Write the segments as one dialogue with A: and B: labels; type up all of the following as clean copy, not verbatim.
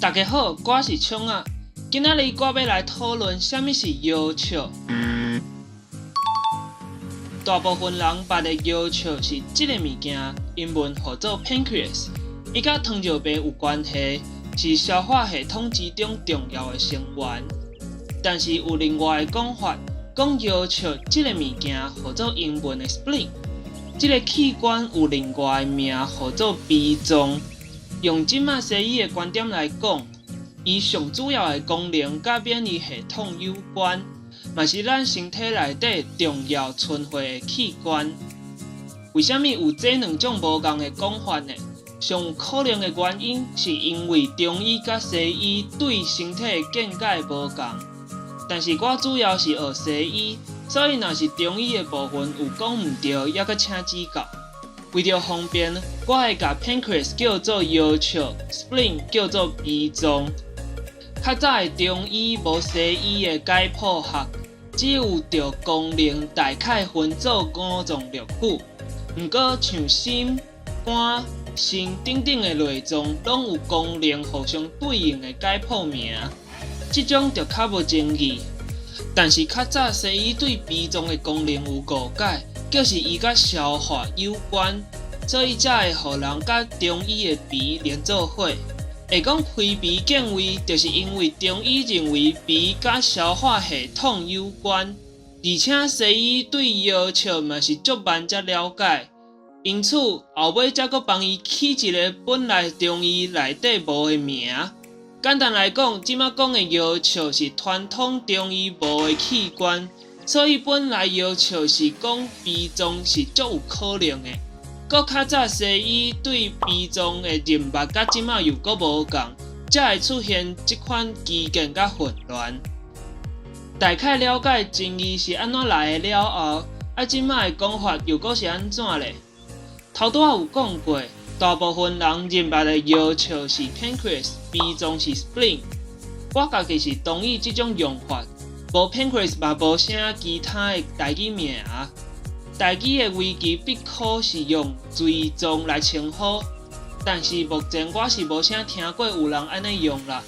A: 大家好，我是聰仔。今仔日我欲來討論啥物是腰笑。大部分人捌的腰笑是這个物件，英文號做 pancreas，伊佮糖尿病有關係，是消化系統之中重要的成員。但是有另外的講法，講腰笑這個物件號做英文的 spleen，這个器官有另外的名號做脾臟。用這馬西醫的觀點來講，伊上主要的功能佮免疫系統有關，嘛是咱身體內底重要存血的器官。為啥物有這兩種無仝的講法呢？上有可能的原因是因為中醫佮西醫對身體的見解無仝。但是我主要是學西醫，所以若是中醫的部分有講毋對，猶閣請指教。為著方便，我會共 pancreas 叫做腰笑，spleen 叫做脾臟。較早的中醫無西醫的解剖學，只有著功能大概分做五臟六腑。毋過像心、肝、腎等等的內臟，攏有功能互相對應的解剖名，這種就較無爭議。但是較早西醫對脾臟的功能有誤解，就是伊佮消化有關，所以才會予人佮中醫的脾連做伙。會講開脾健胃，就是因為中醫認為脾佮消化系統有關，而且西醫對腰笑嘛是足慢才了解，因此後尾才閣幫伊起一个本來中醫內底無的名。簡單來講，這馬講的腰笑是傳統中醫無的器官，所以本來腰笑是講脾臟是足有可能的。閣較早西醫對脾臟的認捌，佮這馬又閣無仝，才會出現這款歧見佮混亂。大概了解爭議是按怎來的了後，啊，這馬的講法又閣是按怎咧？頭拄仔有講過，大部分人認捌的腰笑是 pancreas，脾臟是 spleen。我家己是同意這種用法，無 pancreas 嘛無啥其他的台語名。台語的維基百科是用膵臟來稱呼，但是目前我是無啥聽過有人按呢用啦。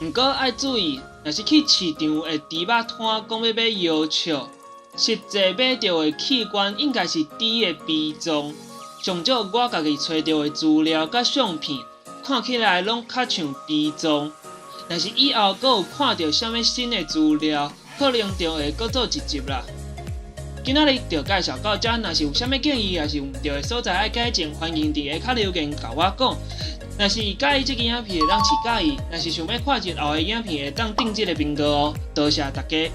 A: 毋過愛注意，若是去市場的豬肉攤講欲買腰笑，實際買著的器官應該是豬的脾臟。上少我家己揣著的資料佮相片，看起來攏較像脾臟。若是以後閣有看著啥物新的資料，可能就會閣做一集啦。今仔日就介紹到遮，若是有啥物建議，抑是有毋對的所在愛改進，歡迎佇下跤留言共我講。若是佮意這支影片，會當飼佮意；若是想欲看日後的影片，會當訂這个頻道哦。多謝大家。